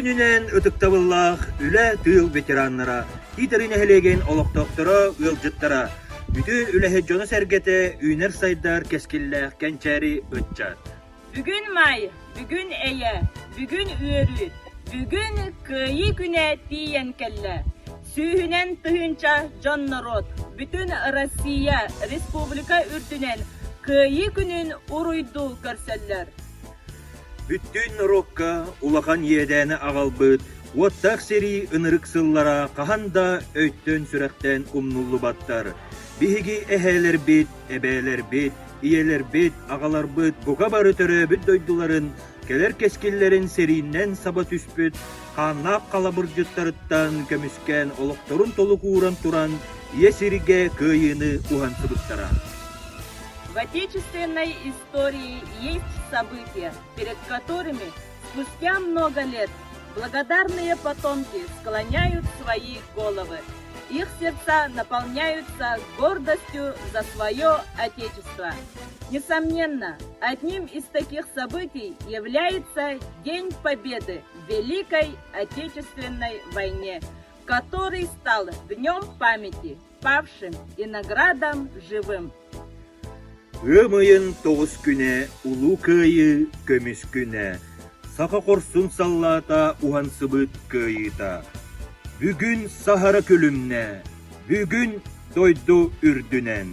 күнүнэн ытыктабыллаах үлэ, тыыл ветераннара, Тиитэри нэһилиэгин олохтоохторо, ыалдьыттара, бүтүн үлэһит дьоно-сэргэтэ үүнэр-сайдар кэскиллээх кэнчээри ыччат. Бүгүн маай, бүгүн эйэ, бүгүн үөрүү, бүгүн Кыайыы күнэ тиийэн кэллэ. Сүүһүнэн тыһыынча дьон-норуот, бүтүн Россия, республика үрдүнэн Кыайыы күнүн уруйдуу көрсөллөр. Бүттүүн норуокка улахан иэдээни аҕалбыт уоттаах сэрии ынырык сыллара хаһан да өйтөн-сүрэхтэн умнуллубаттар. Биһиги эһээлэрбит, эбээлэрбит, ийэлэрбит, аҕаларбыт бука бары төрөөбүт дойдуларын, кэлэр кэскиллэрин сэриинэн саба түспүт хааннаах халабырдьыттарыттан көмүскээн олохторун толук ууран туран ийэ сиргэ кыайыыны уһансыбыттара. В отечественной истории есть события, перед которыми спустя много лет благодарные потомки склоняют свои головы. Их сердца наполняются гордостью за свое Отечество. Несомненно, одним из таких событий является День Победы в Великой Отечественной войне, который стал Днем памяти павшим и наградам живым. Ыам ыйын тоҕус күнэ Улуу Кыайыы көмүс күнэ, саха хорсун саллаата уһансыбыт кыайыыта. Бүгүн саһара күлүмнэ, бүгүн дойду үрдүнэн.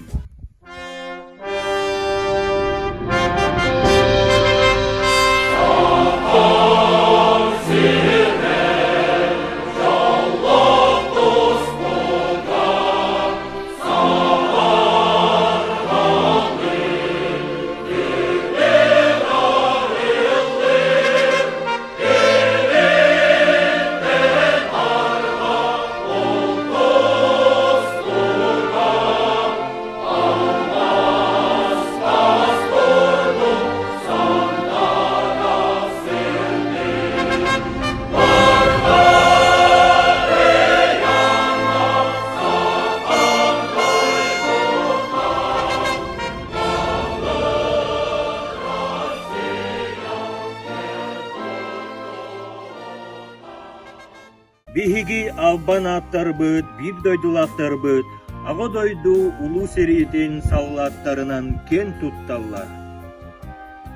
Биһиги албан ааттарбыт, биир дойдулаахтарбыт Аҕа дойду Улуу сэриитин саллааттарынан киэн тутталлар.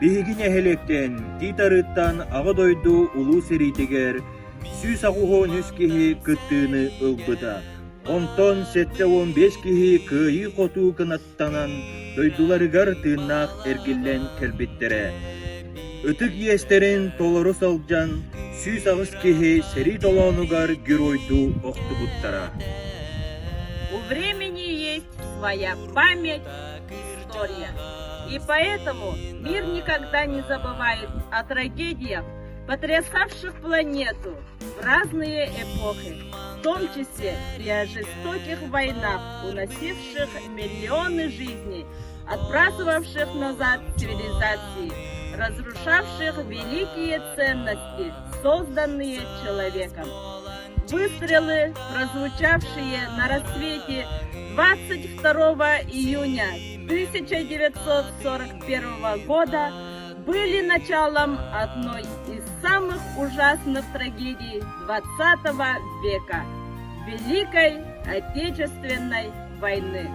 Биһиги нэһилиэктэн Тиит Арыыттан Аҕа дойду Улуу сэриитигэр 183 киһи кыттыыны ылбыта. Онтон 75 киһи кыайыы-хотуу кынаттанан дойдуларыгар тыыннаах эргиллэн кэлбиттэрэ. Ытык иэстэрин толору сылдьан 108 киһи сэрии толоонугар геройдуу охтубуттара. У времени есть своя память, история. И поэтому мир никогда не забывает о трагедиях, потрясавших планету в разные эпохи, в том числе и о жестоких войнах, уносивших миллионы жизней, отбрасывавших назад цивилизации, разрушавших великие ценности, созданные человеком. Выстрелы, прозвучавшие на рассвете 22 июня 1941 года, были началом одной из самых ужасных трагедий XX века – Великой Отечественной войны.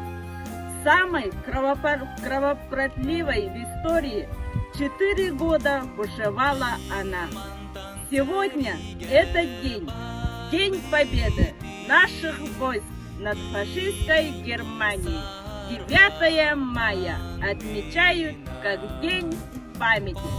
Самой кровопротливой в истории четыре года бушевала она. Сегодня этот день, День Победы наших войск над фашистской Германией. 9 мая отмечают как День памяти.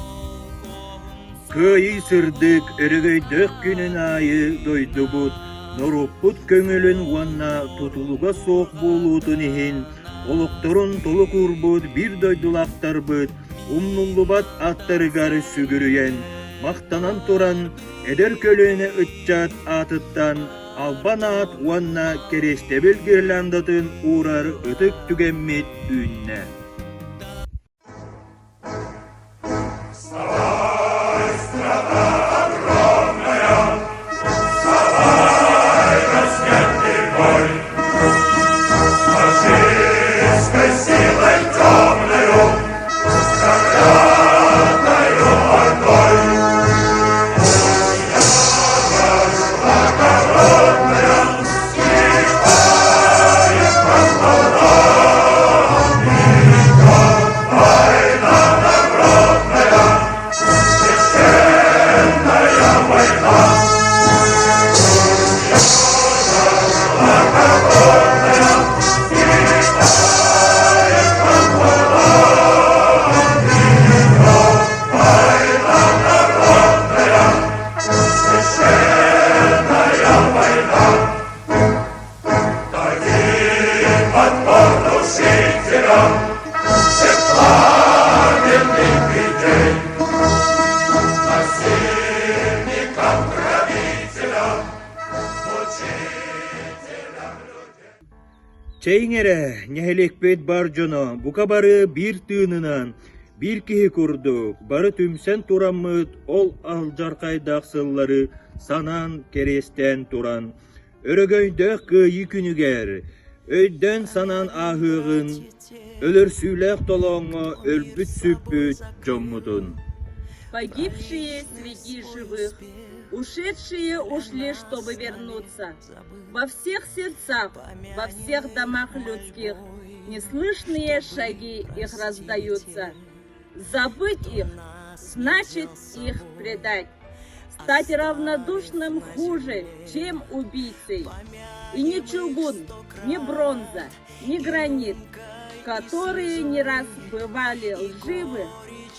Кыайыы сырдык өрөгөйдөөх күнүн аайы дойдубут, норуоппут көҥүлүн уонна тутулуга суох буолуутун иһин олохторун толук уурбут биир дойдулаахтарбыт умнуллубат ааттарыгар сүгүрүйэн, махтанан туран эдэр көлүөнэ ыччат аатыттан албан аат уонна кэриэстэбил гирляндатын уурар ытык түгэммит үүннэ. Чэйиҥ эрэ, нэһилиэкпит бар дьоно бука бары биир тыынынан, биир киһи курдук бары түмсэн тураммыт ол алдьархайдаах сыллары санаан кэриэстээн туран, өрөгөйдөөх Кыайыы күнүгэр өйдөөн-санаан ааһыаҕын, өлөрсүүлээх толооҥҥо өлбүт-сүппүт дьоммутун. Погибшие среди живых, ушедшие ушли, чтобы вернуться. Во всех сердцах, во всех домах людских неслышные шаги их раздаются. Забыть их значит их предать. Стать равнодушным хуже, чем убийцей. И ни чугун, ни бронза, ни гранит, которые не раз бывали лживы,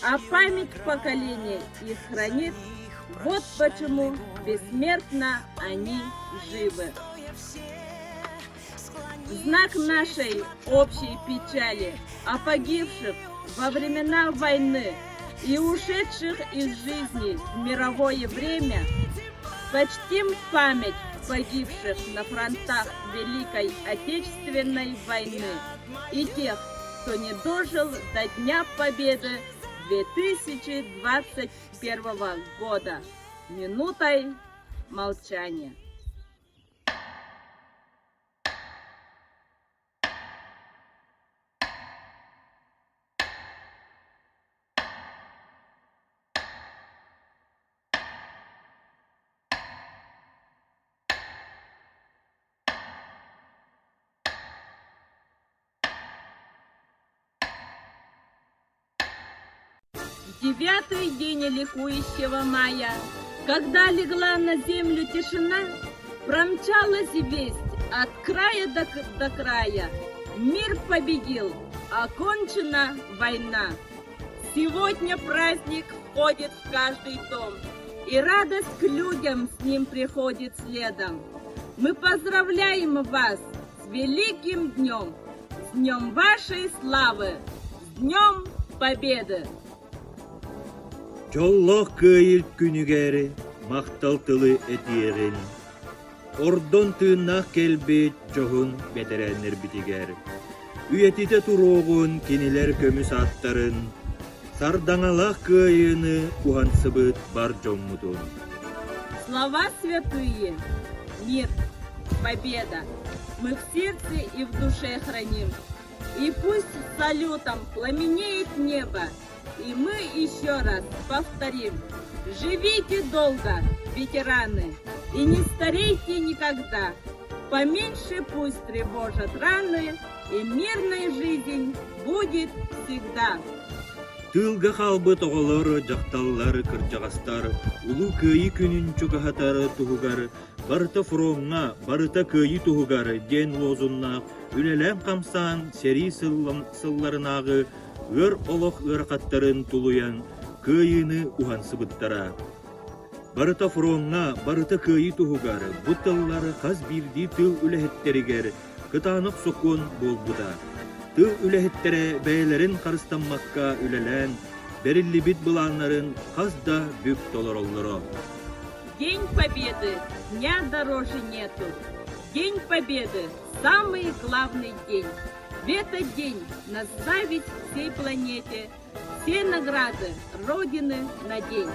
а память поколения их хранит, вот почему бессмертно они живы. Знак нашей общей печали о погибших во времена войны и ушедших из жизни в мировое время, почтим память погибших на фронтах Великой Отечественной войны и тех, кто не дожил до Дня Победы 2021 года. Минутой молчания. Девятый день ликующего мая, когда легла на землю тишина, промчалась весть от края до, до края. Мир победил, окончена война. Сегодня праздник входит в каждый дом, и радость к людям с ним приходит следом. Мы поздравляем вас с великим днем, с днем вашей славы, с днем Победы! Дьоллоох Кыайыы күнүгэр махтал тылы этиэҕин, ордон тыыннаах кэлбит дьоһун бэтэрээннэрбитигэр, үйэтитэ туруоҕун кинилэр көмүс ааттарын, сардаҥалаах кыайыыны уһансыбыт бар дьоммутун. Слова святые, мир, победа мы в сердце и в душе храним. И пусть салютом пламенеет небо, и мы еще раз повторим. Живите долго, ветераны, и не старейте никогда. Поменьше пусть тревожат раны, и мирная жизнь будет всегда. Тыылга хаалбыт оҕолор, дьахталлар, кырдьаҕастар Улуу Кыайыы күнүн чугаһатар туһугар «Барыта фроҥҥа, барыта кыайыы туһугар» диэн лозуннаах үлэлээн-хамсаан сэрии сылларынааҕы ыар олох ыарахаттарын тулуйан кыайыыны уһансыбыттара. Барыта фроҥҥа, барыта кыайыы туһугар бу тыллар хас биирдии тыыл үлэһиттэригэр кытаанах сокуон буолбута. Тыыл үлэһиттэрэ бэйэлэрин харыстаммакка үлэлээн, бэриллибит былааннарын хас да бүк толороллоро. День Победы дня дороже нету. День Победы – самый главный день. В этот день на зависть всей планете все награды Родины на день.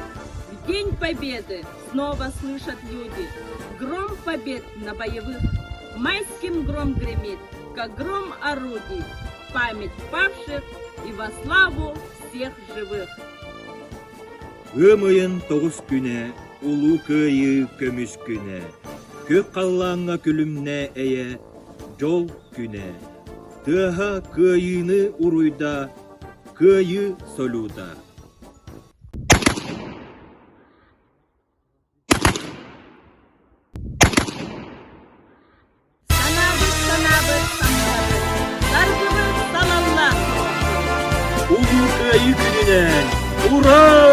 В День Победы снова слышат люди гром побед на боевых. Майским гром гремит, как гром орудий, память павших и во славу всех живых. Ыам ыйын тоҕус күнэ, Улуу Кыайыы көмүс күнэ, күөх халлааҥҥа күлүмнэ эйэ, дьол күнэ. Тыаһа кыайыыны уруйда, кыайыы солюта. Санаабыт санаабыт самныбыт, саргыбыт салаллаах буолсун. Улуу Кыайыы күнүнэн! Ура!